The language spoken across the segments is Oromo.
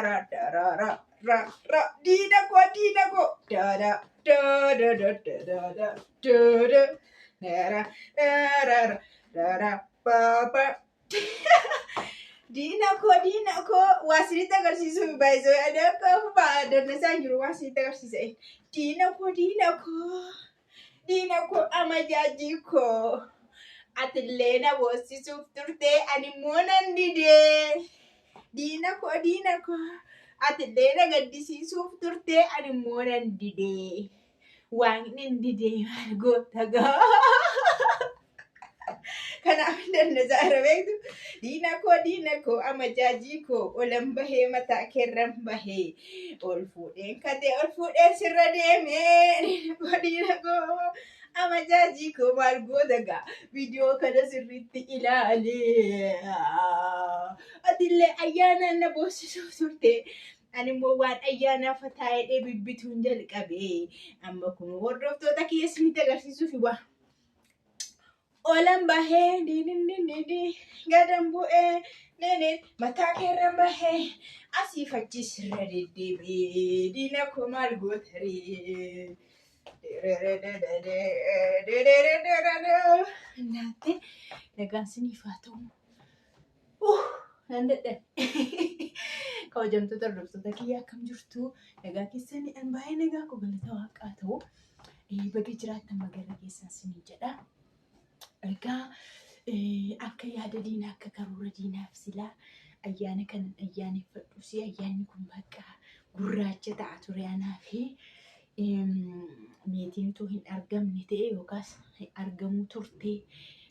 ra da ra ra ra ra diina koo diina koo da da da da da da da da da da da ra da ra ra da ra ba ba. Diina koo diina koo waa isinitti agarsiisuuf baay'isoo ani akka dandasaa jiru waa isinitti agarsiisa. Diina koo diina koo diina koo amajaajii koo atillee na boossisuuf turte ani immoo nan didee. Diina koo diina koo atillee na gaddisiisuuf turte ani immoo nan didee. Waaqni hin didee maal goota gaa. Kanaaf dandasaa irra beektu diina koo diina koo amajaajii koo olan bahee mataa keerran bahee ol fuudheen katee ol fuudheen sirra deemee diina koo diina koo amajaajii koo maal goota gaa viidiyoo kana sirriitti ilaalee atillee ayyaanaan na boossisuuf turte ani immoo waan ayyaanaaf taa'ee bibbituun jalqabe amma kun hordoftoota kiyya isinitti agarsiisuuf waa. Olan bahee diinindindindi gadan bu'ee nene mataa keerran bahee asiif achi sirra deddeebi'ee diina koo maal gootaree. Naatte nagaan siniif haa ta'u. Nan dadhabe. Kabajamtoota hordoftoota kiyya akkam jirtu nagaa keessanii an baay'ee nagaa koo galata waaqaa ta'u. Baga jiraattan magaalaa keessan sinii jedha. Egaa akka yaada diinaa akka karoora diinaaf silaa ayyaana kanan ayyaaneffadhus ayyaanni kun bakka gurraacha ta'a ture anaa fi meetiin utuu hin argamne ta'e yookaas argamuu turte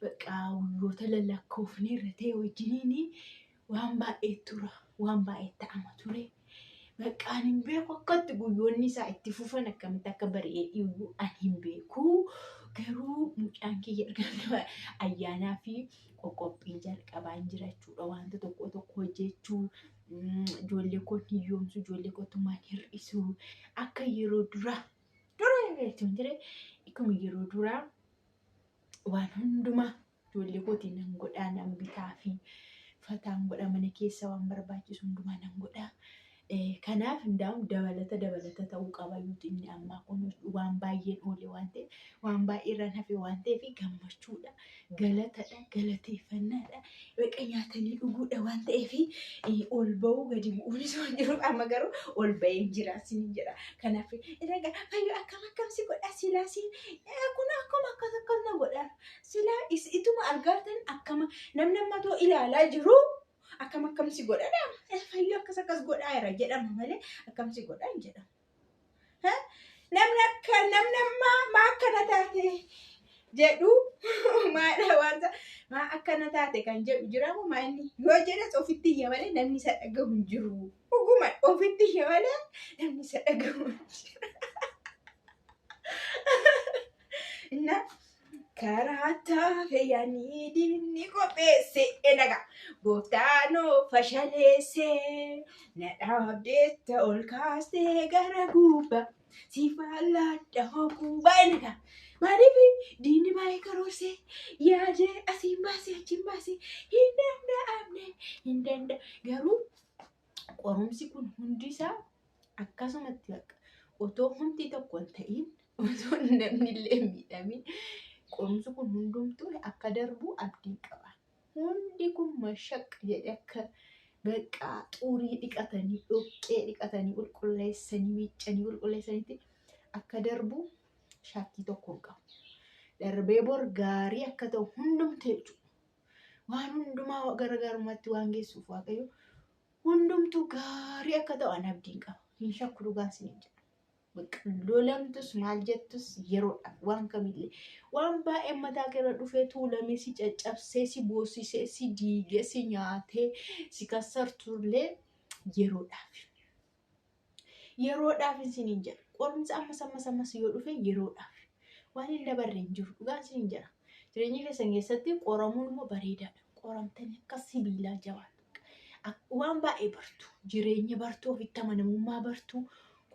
bakka guyyoota lallakkoofne irra ta'e wajjiniin waan baay'ee tura waan baay'ee ta'ama ture. Bakka ani hin beeku akkatti guyyoonni isaa itti fufan akkamitti akka bari'ee dhiyu ani hin beeku. Garuu mucaan kiyya erga ayyaanaa fi qoqqophii jalqabaan jira jechuudha. Wanta tokko tokko hojjechuu, ijoollee koo hiyyoomsuu, ijoollee kootummaan hir'isuu akka yeroo duraa dura jechuun jire akkuma yeroo duraa waan hundumaa ijoollee kootiin nan godhaa nan bitaa fi fataan godha mana keessa waan barbaachisu hundumaa nan godhaa. Kanaaf ndaa'u dabalata dabalata ta'uu qaba yuuti inni ammaa kun waan baay'een oole waan ta'eef waan baay'ee irraan hafe waan ta'eef gammachuudha galatadha galateeffannaadha baqa nyaatanii dhuguudha waan ta'eef ol ba'uu gadi bu'uunis waan jiruuf amma garuu ol ba'een jira sinin jedha kanaaf egaa fayyoo akkam akkam si godha silaa si kun akkam akkas akkas na godha silaa ituma argaatan akkama namni amma too ilaalaa jiru akkam akkam si godha fayyoo akkas akkas godhaa jira jedhama malee akkam si godha hin jedhamu. Namni akka namni ammaa maa akkana taate jedhu maadha wanta maa akkana taate kan jedhu jiramu maa inni yoo jedhes ofitti iyya malee namni isa dhagahu hin jiru. Dhuguma ofitti iyya malee namni isa dhagahu hin jiru. Inna karaa taafe yaanii diinni qopheesse enaga gooftaanoo fashaleesse na dhaabdeetta ol kaastee gara gubbaa si faallaadha hokuubaa enaga maaliif diinni baay'ee karoorsee yaadee asiin baasee achiin baasee hin danda'amne hin danda'a garuu qorumsi kun hundi isaa akkasumatti bakka otoo homti tokko hin ta'in osoo namni illee hin miidhamin qorumsi kun hundumtuu akka darbu abdiin qaba. Hundi kun mashaq jedhe akka bakka xurii dhiqatanii dhoqqee dhiqatanii qulqulleessanii miiccanii qulqulleessanitti akka darbu shakkii tokko hin qabu. Darbee bor gaarii akka ta'u hundumtu jechuudha. Waan hundumaa garaagarummaatti waan geessuuf Waaqayyo hundumtuu gaarii akka ta'u an abdiin qaba. Hin shakku dhugaan isiniin jedha. Bakka lolamtus maal jettus yeroodhaaf waan kamillee waan baay'ee mataa keerra dhufee tuulamee si caccabsee si boossisee si diigee si nyaatee si kassartullee yeroodhaaf. Yeroodhaaf isiniin jedha. Qorumsi ammas ammas ammas yoo dhufe yeroodhaaf. Waan hin dabarre hin jiru dhugaan isiniin jedha. Jireenya keessan keessatti qoramuun immoo bareedaadha. Qoramtanii akka sibiilaa jabaatu. Waan baay'ee bartu. Jireenya bartu, ofitti amanamummaa bartu,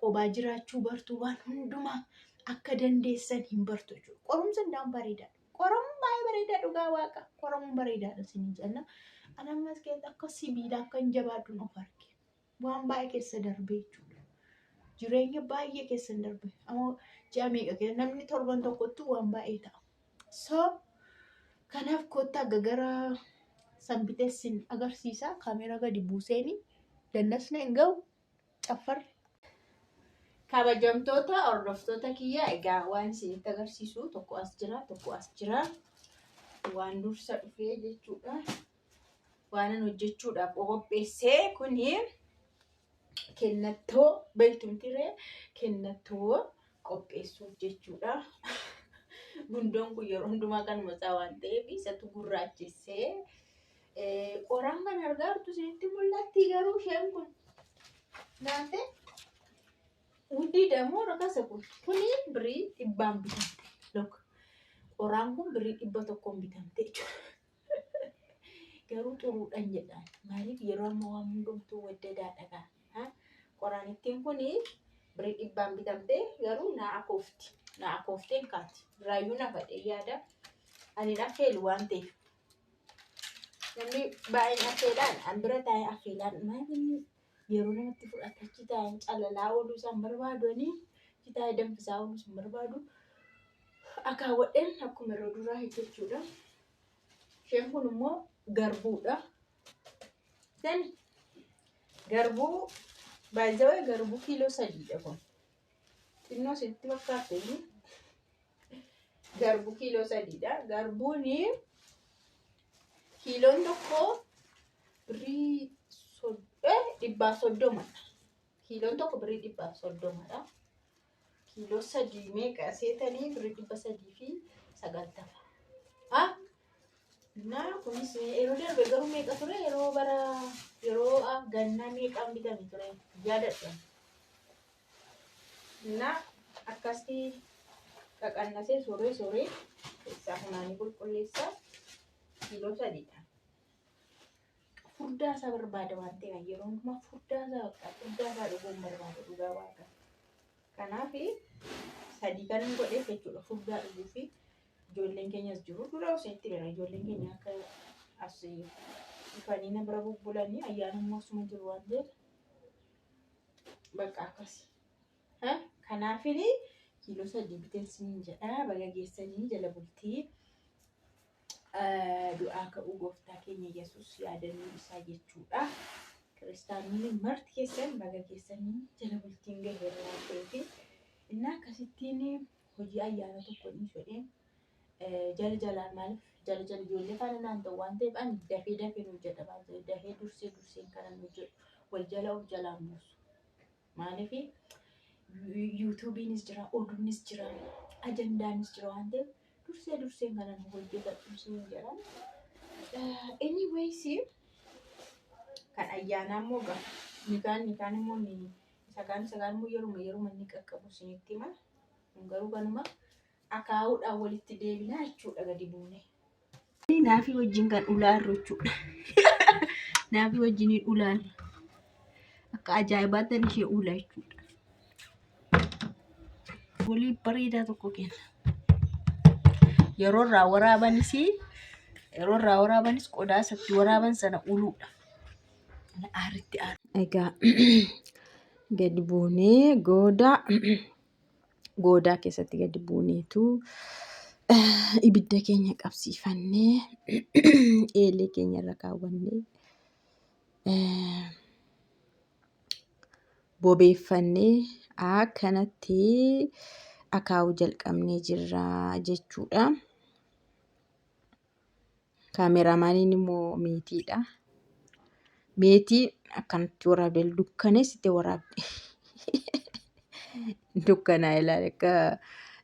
qobaa jiraachuu bartu, waan hundumaa akka dandeessan hin bartu jechuudha. Qorumsi hundaan bareedaadha. Qoramuun baay'ee bareedaa dhugaa waaqa. Qoramuun bareedaadha isiniin jenna. Ani ammas keessatti akka sibiilaa akka hin jabaadhuun of arge. Waan baay'ee keessa darbee jechuudha. Jireenya baay'ee keessa hin darbe. Amma ji'a meeqa keessa namni torban tokkotti waan baay'ee ta'a. So kanaaf kottaa gara sanbiteessin agarsiisa. Kaameeraa gadi buuseeni dannasne hin ga'u caffarre. Kabajamtoota hordoftoota kiyya, egaa waan isinitti agarsiisu tokko as jira, tokko as jira. Waan dursa dhufee jechuudha. Waanan hojjechuudhaaf qopheessee kuni kennattoo beektumtiree kennattoo qopheessuuf jechuudha. Gundoon kun yeroo hundumaa kanuma isaa waan ta'eef isatu gurraachessee qoraan kan argaa jirtu isinitti mul'atti, garuu isheen kun naante wuddiidha moo rakasa kun? Kuni birrii 100n bitamte. Look, qoraan kun birrii 100n bitamte jechuudha. Garuu xuruudhaan jedhaan, maaliif yeroo ammaa waan hundumtuu waddadaadha gaa. Qoraan ittiin kuni birrii 100n bitamte, garuu naa akoofti. Naa akoofteen kaati. Raayyuu na fadhee yaada. Ani affeelu waan ta'eef. Namni baay'een affeelaan an bira taa'ee affeelaan maal inni yeroo namatti fudhata, achi taa'een calalaa ooluu isaan barbaadanii, achi taa'ee danfisaa ooluu isaan barbaadu. Akaawwadheen akkuma yeroo duraa jechuudha. Isheen kun immoo garbuudha. Then garbuu baay'ee garbuu kiiloo 3dha kun. Xinnoo sitti fakkaate, garbuu kiiloo 3dha. Garbuun kiiloon tokko birrii 130dha. Kiiloon tokko birrii 130dha. Kiiloo 3 meeqa seetanii? Birrii 390. Na kunis yeroo darbe garuu meeqa ture? Yeroo bara yeroo gannaa meeqaan bitame ture yaadadha. Na akkasti qaqannasee soree soree keessaa funaanii qulqulleessaa, kiiloo 3dha. Furdaa isaa barbaada waan ta'eef, yeroo hundumaa furdaa isaa, bakka furdaa isaa dhuguun barbaada, dhugaa waaqa. Kanaaf sadii kan hin godheef jechuudha, furdaa dhuguu fi ijoolleen keenyas jiru. Dura isinitti bira ijoolleen keenya akka as dhufanii na bira bubbulanii ayyaanummaa asuma jiru waan ta'eef bakka akkasi. Kanaafini kiiloo 3 biteen isiniin jedha, baga geessanii jala bultii du'aa ka'uu gooftaa keenya Yesuus yaadannoo isaa jechuudha. Kiristaanonni marti keessan baga geessanii, jala bultiin gaheera waan ta'eef. Inni akkasittiin hojii ayyaana tokko ni fedheen jala jalaan, maaliif jala jala ijoollee faana naan ta'u waan ta'eef, ani dafee dafee nu hojjedha waan ta'eef, dafee dursee durseen kanan hojjedhu, wal jala of jalaan buusu. Maaliif YouTubeiinis jira, oduunis jira, ajandaanis jira waan ta'eef dursee durseen kanan hojjetadhu siin jedha. Anyways, kan ayyaanaa immoo gaa ni kaan immoo ni isa kaan immoo yeruma yeruma inni qaqqabu isinitti hima. Garuu kanuma akaa'uudhaan walitti deebinaa jechuudha gadi buune. Naafii wajjin kan ulaarru jechuudha. Naafii wajjin ulaarra. Akka ajaa'ibaatti ishee ula jechuudha. Golii bareedaa tokko kenna. Yeroo irraa waraabanis qodaa isatti waraaban sana uluudha. Aaritti aara. Egaa gadi buunee goodaa keessatti gadi buuneetu ibidda keenya qabsiifannee, eelee keenya irra kaawwannee, bobeeffannee akkanatti akaawuu jalqabnee jirra jechuudha. Kaameeraamaaniin immoo meetiidha. Meetii akkanatti waraabdee dukkaneessite waraabde. Dukkanaa ilaali, akka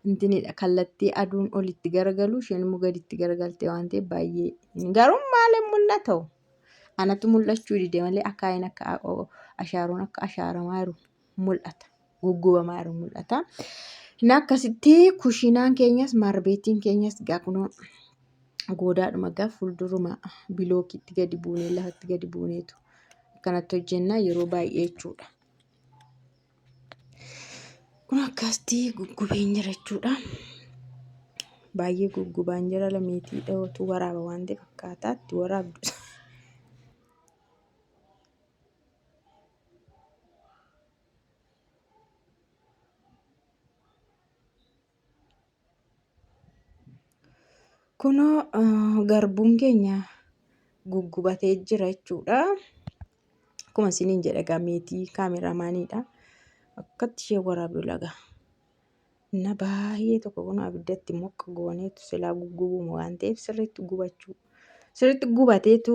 intinidha, kallattii aduun olitti garagalu isheen immoo gaditti garagalte waan ta'eef baay'ee garuu maaliin mul'ata? Anatu mul'achuu dide malee akaayiin akka ashaaroon akka ashaaramaa jiru mul'ata. Guggubamaa jiru mul'ata. Inni akkasitti kushiinaan keenyas maarbeetiin keenyas gaa kunoo goodaadhuma gaa fuulduruma bilookiitti gadi buunee, lafatti gadi buuneetu akkanatti hojjenna yeroo baay'ee jechuudha. Kun akkasitti guggubeen jira jechuudha. Baay'ee guggubaan jira, lameetii dhawatu waraaba waan ta'eef akkaataatti waraabdu. Kunoo garbuun keenya guggubatee jira jechuudha. Akkuma isiniin jedhe egaa meetii kaameraamaaniidha. Akkatti ishee waraabdu laga. Na baay'ee tokko kun abiddatti moqqa gooneetu silaa guggubuuma waan ta'eef sirriitti gubachuu. Sirriitti gubateetu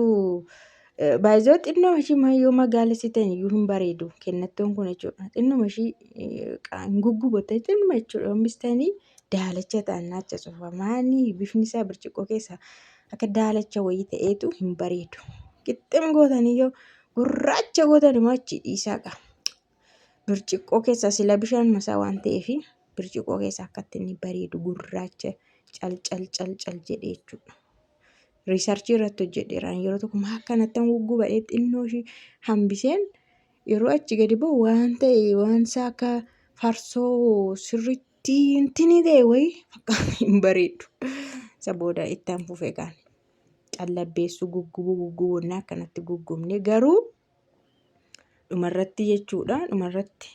baay'ee xinnoo ishii yoo magaalessitan iyyuu hin bareedu kennattoon kun jechuudha. Xinnuma ishii hin guggubatte xinnuma jechuudha. Yommistanii daalacha ta'an naacha cufa. Maanii bifni isaa birciqqoo keessa akka daalacha wayii ta'eetu hin bareedu. Qixxim gootanii yoo gurraacha gootan immoo achi dhiisaa qaba. Birciqqoo keessa sila bishaan masaa waan ta'eef birciqqoo keessa akkatti inni bareedu gurraacha cal cal cal cal jedhee jechuudha. Riisarchii irratti hojjedheeraan yeroo tokko maa akkanatti guggubadhee xinnoo ishii hambiseen yeroo achi gadi ba'u waan ta'e waan isaa akka farsoo sirriitti intinii ta'e wayii fakkaata hin bareedu. Isa booda itti fufe kaan callabbeessuu guggubuu guggubuun akkanatti guggubne garuu dhumarratti jechuudha dhumarratti